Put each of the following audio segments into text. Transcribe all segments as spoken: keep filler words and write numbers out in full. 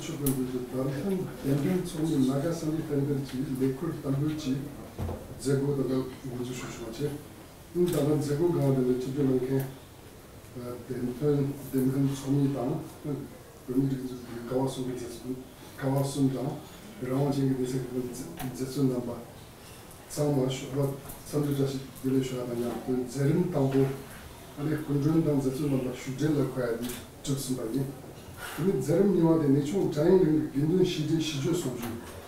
ཆོས་དཔོན་འདུས་ཀྱི་བདམས་ཐོན་བདེན་དོན་ཚོགས་མི་ན་ག་སངས་རྒྱས་བསྟན་དར་གྱིས་ལས་འཁུར་བསྟར་འབུལ་གྱི་མཛད་སྒོ་དང་འབྲེལ་འགོ་འཛུགས་ཞུ་ཆོག་པ་བྱས། ད་ལྟ་མཛད་སྒོ་སྒང་དེ་ནས་སྤྱི་འཐུས་གནང་མཁན་བདེན་དོན་བདེན་དོན་ཚོགས་མི་དང་བོད་མིའི་སྒྲིག་འཛུགས་ཀྱི་ཀ་བ་གསུམ་གྱི་མཛད་གཙོ་ཀ་བ་གསུམ་དང་རང་དབང་ཅན་གྱི་སྡེ་ཚན་ཁག་གི་མཛད་གཙོ་རྣམ་པ། ཚང་མ་ཞོགས་པ་འཚམས་འདྲི་བཀྲ་ཤིས་བདེ་ལེགས་ཞུ་བ་དང་མཉམ་དུ་མཛད་རིམ་དང་པོ་ཨ་ནི་སྐུ་མགྲོན་དང་མཛད་གཙོ་རྣམ་པ་ཞུ་སྒྲིལ་ལ་འཁོད་ཡ་དེ་གྲུབ་ཟིན་པ་ཡིན། དེ་ནས་མཛད་རིམ་གཉིས་པ་དེ་གནས་ཆུང་བྲག་གཡང་གླིང་གི་དགེ་འདུན་ཞི་བདེའི་ཞི་བརྗོད་གསུང་ཆོས།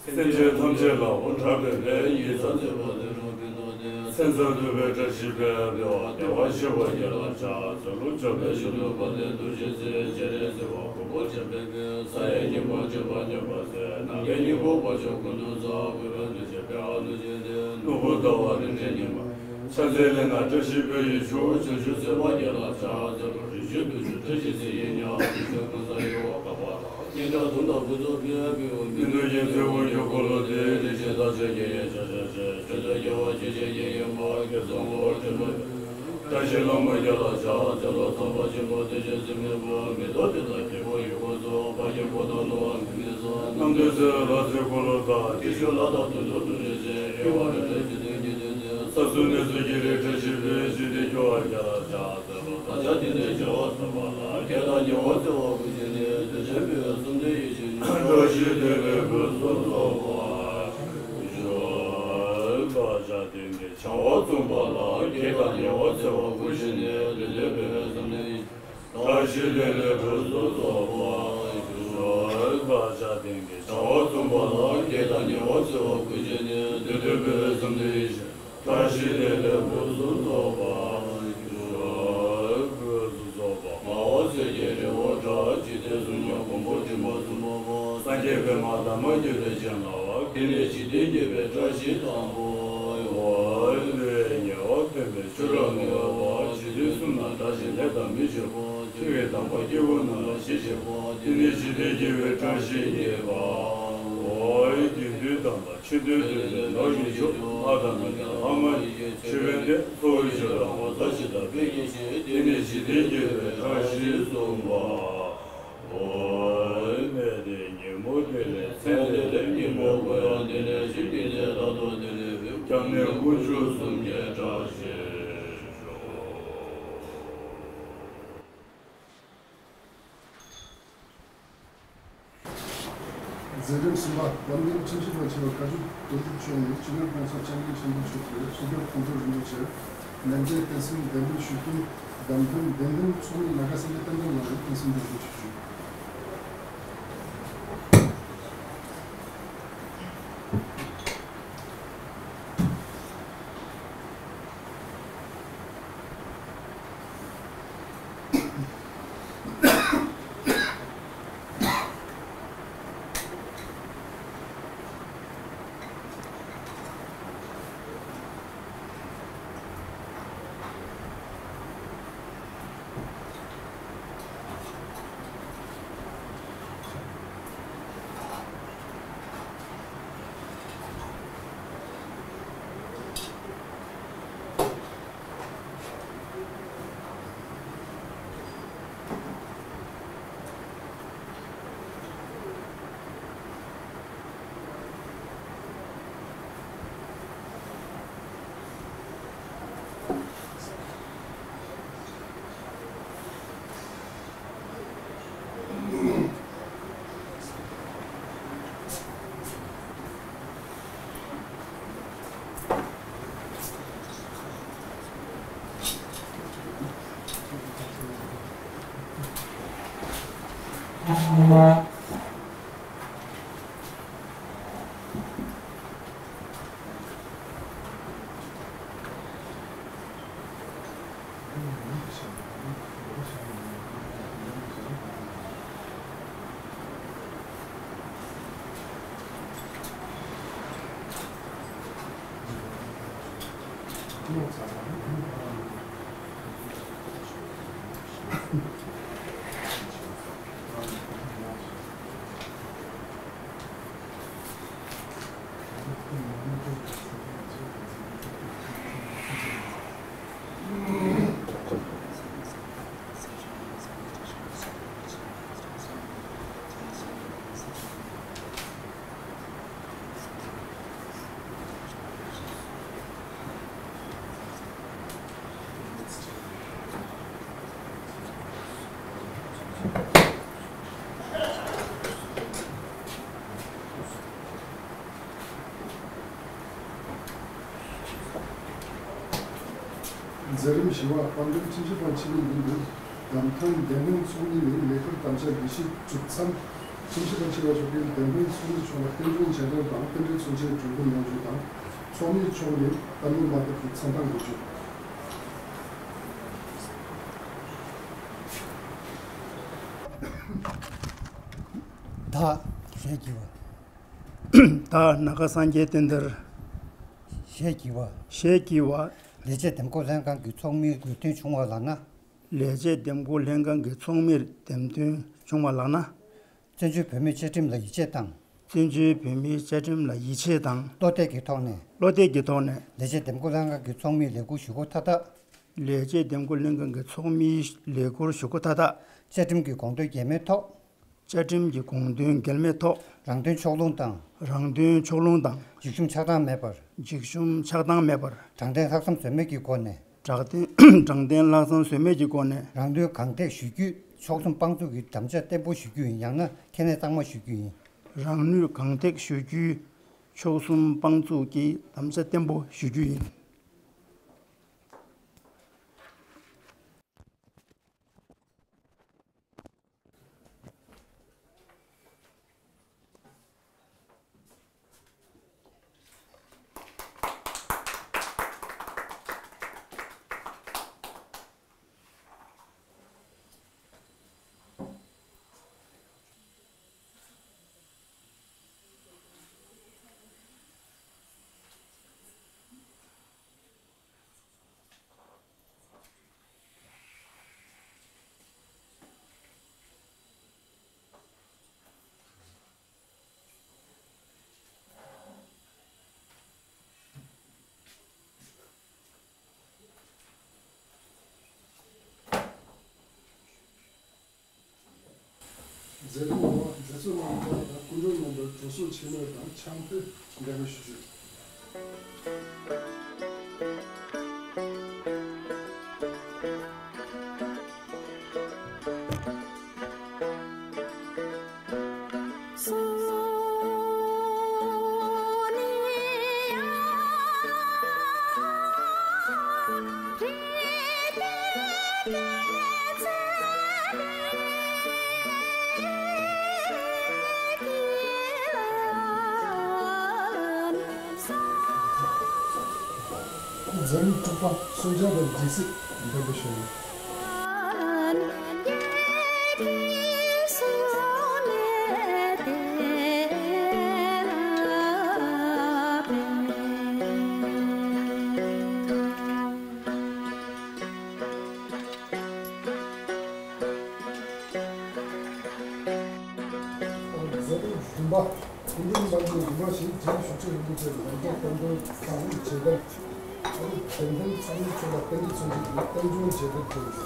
སེམས་ཅན་ཐམས་ཅད་ལ་འོ་འདྲ་བའི་ལས་ཉིན་མཚན་མཚན་བ་དེ་རུ་ཕན་ཐོགས་ཏེ། སེམས་ཙམ་འདུས་པའི་བཀྲ་ཤིས་པའི་བདེ་བ་བདེ་བར་གཤེགས་པ་ཡི་ལ་ཕྱག་འཚལ་ལོ། འཇམ་དཔལ་གཞོན་ནུ་དཔལ་ལྡན་རྡོ་རྗེ་རྩེ། སྤྱན་རས་གཟིགས་དབང་པོ་སྐུ་འཆམ་པའི་དཔལ། ས་ཡི་ཉི་མ་བྱེ་བ་མཉམ་པ་སེར། ནམ་མཁའི་སྙིང་པོ་དཀར་ཕྱོགས་ཀུན་ཏུ་གསལ། གུས་པས་འདུ་བྱེད་པའི་ཨ་ནུ་རྗེ་དེ། ནོར་བུ་ཟླ་བ་རིན་ཆེན་ཉི་མ། ཕྱག་འཚལ་ལས་ན་བཀྲ་ཤིས་པའི་ཡུལ་ཕྱོགས། བྱང་ཆུབ་སེམས་དཔའ་ཡི་ལ་ཕྱག་འཚལ་ལོ། རིགས་ཀྱི་བདུད་ཀྱི་བཀྲ་ཤིས་ཚེ་ཡི་ཉ། རིགས་ཀྱི་ཀུན་བཟང་ཡེ་ཤེས་དགའ་བ་ལ། སྙན་གྲགས་དུང་དང་ཕུན་ཚོགས་འཕེལ་བའི། མི་འདུ་ཁྱིམ་མཚེས་དབང་སྒྱུར་འཁོར་ལོ་སྡེ། རིགས་ཀྱི་བདག་ཅག་དགེ་བའི་ཕྱག་རྒྱ་ཆེ། ཆོས་སྡེ་རྒྱལ་བ་ཇི་བཞིན་དགྱེས་ཡོན་པ། སྐལ་བཟང་ལོ་དྲི་མེད་པའི། བཀྲ་ཤིས་ལྷ་མོ་ཡི་ལ་ཕྱག་འཚལ་ལོ། ཚངས་པ་ཆེན་པོ་བདེ་ཆེན་སེམས་དཔའི་བུ། མེ་ཏོག་སྤོས་དང་སྐྱེ་བོ་ཡི་གོ་ཚོགས། འཕགས་སྐྱེས་འཁོར་དང་ནོར་བ་མི་མེད་ཚོགས། རྣམ་ཐོས་སྲས་ལ་ཕྱག་འཚལ་འཁོར་ལོ་བདག། སྐྱེ་ཤོག་ལྷ་དང་དུད་འགྲོ་ཀུན་བཞད་ཅིང་། གཡོ་བ་རིག་འཛིན་འཇིག་རྟེན་གྱི་དུས་མཐའི། ས་གསུམ་གནས་སུ་སྐྱེ་རིགས་བཀྲ་ཤིས་པའི། ཞི་བདེ་སྐྱོང་བ་ཡི་ལ་ཕྱག་འཚལ་ལོ། བདག་ཅག་དེང་འདིར་བྱ་བ་བསགས་པ་ལ། བགེགས་དང་ཉེ་བར་འཚེ་བ་ཀུན་ཞི་ནས། བདུད་འདྲེ་མི་ཡོང་བསམ་དོན་ཡིད་བཞིན་ནོར། བཀྲ་ཤིས་བདེ་ལེགས་ཕུན་སུམ་ཚོགས་པར་ཤོག། བདག་ཅག་དེང་འདིར་བྱ་བ་བསྒྲུབས་པ་ལ། བགེགས་དང་ཉེ་བར་འཚེ་བ་ཀུན་ཞི་ནས། བདུད་འདྲེ་མི་ཡོང་བསམ་དོན་ཡིད་བཞིན། བཀྲ་ཤིས་བདེ་ལེགས་ཕུན་སུམ་ཚོགས་པར་ཤོག། བདག་ཅག་དེང་འདིར་བྱ་བ་བསྒྲུབས་པ་ལ། བགེགས་དང་ཉེ་བར་འཚེ་བ་ཀུན་ཞི་ནས། བདུད་འདྲེ་མི་ཡོང་བསམ་དོན་ཡིད་བཞིན། བཀྲ་ཤིས་བདེ་ལེགས་ཕུན་སུམ་ཚོགས་པར་ཤོག། ཕུན་སུམ་ཚོགས་པ། ངག་དབང་གསལ་བྱེད་རི་བོ་བྲག། འཇིག་རྟེན་གསུམ་མཉམ་མགོན་པོ་དྲི་མ་གསུམ་པོ། སངས་རྒྱས་པདྨ་འདབ་མ་བརྒྱད་པའི་སྤྱན་སྔ་བ། དེ་ནས་འཇིག་རྟེན་བརྒྱད་པའི་བཀྲ་ཤིས་དང་པོ། ལྷའི་ཉེ་བར་སྟོན་པའི་ཆོས་རབ་བསྔོ་བ། འཇིག་རྟེན་གསུམ་ན་བཀྲ་ཤིས་ལྷ་དང་མིའི་ཕྱུག་པོ། ཆེ་བའི་དམ་པ་སྐྱེ་བོ་རྣམས་ལ་ཞི་བྱེད་པ། དེ་ནས་འཇིག་རྟེན་བརྒྱད་པའི་བཀྲ་ཤིས་བརྙེས་པ། ལྷའི་དགེ་འདུན་དམ་པ། ཆོས་འདུལ་སྟོན་པའི་ནོར་གྱི་མཆོག། ལྷ་དང་མི་དང་ལྷ་མ་ཡིན་གྱི་ཆོས་དཔལ་ལྡན། གཙོ་བོའི་ཆོས་ལ་ངོ་མཚར་ཞིང་དག་པའི་ཡེ་ཤེས། དེ་ནས་འཇིག་རྟེན་བརྒྱད་པའི་བཀྲ་ཤིས་གསུངས་པ། ལྷའི་གནས་བརྟན་ཉིན་མོ་བདེ་ལེགས་མཚན་བདེ་ལེགས། སྙིང་པོ་ཀུན་ཡང་བདེ་ལེགས་ཤིང་། དེ་ནས་ད་དུང་བདེ་ལེགས་ཕུལ། སྐྱབས་གནས་དཀོན་མཆོག་གསུམ་གྱི་བཀྲ་ཤིས་ཤོག། མཛད་རིམ་གསུམ་པ། དཔལ་ལྡན་ཁྲིམས་ཞིབ་པ་ཆེ་བ་བཀའ་བརྒྱུད་དོན་གྲུབ་མཆོག་ནས་སྤྱི་ནོར་༸གོང་ས་༸སྐྱབས་མགོན་ཆེན་པོ་མཆོག་གི་གསུང་སྐྱོར་དགོངས་རྫོགས་རིན་པོ་ཆེར་ནན་ཏན་བསྟན་སྲུང་གདན་འདྲེན་ཞུ་མཁན་བདམས་ཐོན་བདེན་དོན་ཚོགས་མི་ན་ག་སེང་གེ་བསྟན་དར་ལགས་ལ་བསྟན་སྲུང་གདན་འདྲེན་ཞུ་རྒྱུ། མཛད་རིམ་བཞི་པ། དཔལ་ལྡན་ཁྲིམས་ཞིབ་པ་ཆེད་ལས་ཡིན་པའི་བདམས་ཐོན་འདེམས་ངོ་ཚོགས་མི་ནས་ལས་ཁུར་དམ་བཅའ་འགྲེལ་བཤད་གྲུབ་མཚམས། ཁྲིམས་ཞིབ་པ་ཆེ་བ་མཆོག་གིས་འདེམས་ངོ་ཚོགས་མི་མཆོག་ལ་རྟེན་འབྲེལ་མཇལ་དར་དང་རྟེན་འབྲེལ་མཚོན་ཆའི་གྲོས་འགོ་གནང་རྒྱུ་དང་། ཚོགས་མི་མཆོག་ནས་བཀའ་མོལ་མ་བཏབ་པའི་མཚན་བཏང་དགོས་རྒྱུ། ད་ཞེས་བགྱི་བ། ད་ནཱ་ག་སངས་རྒྱས་བསྟན་དར། ཞེས་བགྱི་བ། ཞེས་བགྱི་བ། ལས་བྱེད་འདེམས་བསྐོ་ལྷན་ཁང་གི་ཚོགས་མིའི་དགོས་འདུན་བྱུང་བ་ལགས་ན། ལས་བྱེད་འདེམས་བསྐོ་ལྷན་ཁང་གི་ཚོགས་མིར་འདེམས་ཐོན་བྱུང་བ་ལགས་ན། བཙན་བྱོལ་བོད་མིའི་བཅའ་ཁྲིམས་ལ་ཡིད་ཆེས་དང་། བཙན་བྱོལ་བོད་མིའི་བཅའ་ཁྲིམས་ལ་ཡིད་ཆེས་དང་། བློ་གཏད་ཀྱི་ཐོག་ནས། བློ་གཏད་ཀྱི་ཐོག་ནས། ལས་བྱེད་འདེམས་བསྐོ་ལྷན་ཁང་གི་ཚོགས་མིའི་ལས་ཁུར་ཞུ་སྒོ་མཐའ་དག། ལས་བྱེད་འདེམས་བསྐོ་ལྷན་ཁང་གི་ཚོགས་མིའི་ལས་ཁུར་ཞུ་སྒོ་མཐའ་དག། བཅའ་ཁྲིམས་ཀྱི་དགོངས་དོན་འགལ་མེད་ཐོག། བཅའ་ཁྲིམས་ཀྱི་དགོངས་དོན་འགལ་མེད་ཐོག། རང་དོན་ཕྱོགས་ལྷུང་དང་། རང་དོན་ཕྱོགས་ལྷུང་དང་། འཇིགས་ཞུམ་ཆགས་སྡང་མེད་པར། འཇིགས་ཞུམ་ཆགས་སྡང་མེད་པར། དྲང་བདེན་ལྷག་བསམ་ཟོལ་མེད་ཀྱི་སྒོ་ནས། དྲང་བདེན། དྲང་བདེན་ལྷག་བསམ་ཟོལ་མེད་ཀྱི་སྒོ་ནས། རང་ནུས་གང་ཐེག་ཞུ་རྒྱུའི་ཕྱོགས་གསུམ་དཔང་བཙུགས་ཀྱི་དམ་བཅའ་བརྟན་པོ་ཞུ་རྒྱུ་ཡིན། ཡང་ན་ཁས་ལེན་གཙང་མ་ཞུ་རྒྱུ་ཡིན། རང་ནུས་གང་ཐེག་ཞུ་རྒྱུའི་ཕྱོགས་གསུམ་དཔང་བཙུགས་ཀྱི་དམ་བཅའ་བརྟན་པོ་ཞུ་རྒྱུ་ཡིན། མཛད་རིམ་འོག་མཛད་གཙོ་རྣམ་པ་དང་སྐུ་མགྲོན་རྣམ་པར་གྲོས་ཚོགས་ཆེན་མོ་དང་ཕྱག་དཔེ་འདེགས་འབུལ་ཞུ་རྒྱུ། མཛད་རིམ་དྲུག་པ། གསུང་བྱ་དང་སྦྱིན་སྲེག་འདེགས་འབུལ་ཞུ་ཡི། མཛད་རིམ་བདུན་པ། སྐུ་མགྲོན་རྣམ་པས་རིམ་པ་བཞིན་རྗེ་བཞུགས་ཁྲི་རིན་པོ་ཆེར་ལན་གྲངས་བསྟར་དོན་དང་མཇལ་དར། དེར་ལྡན་ཚོགས་མི་མཆོག་ལ་རྟེན་འབྲེལ་མཚོན་བྱེད་ཀྱི་རྟེན་འབྱུང་མཇལ་དར་ཕུལ།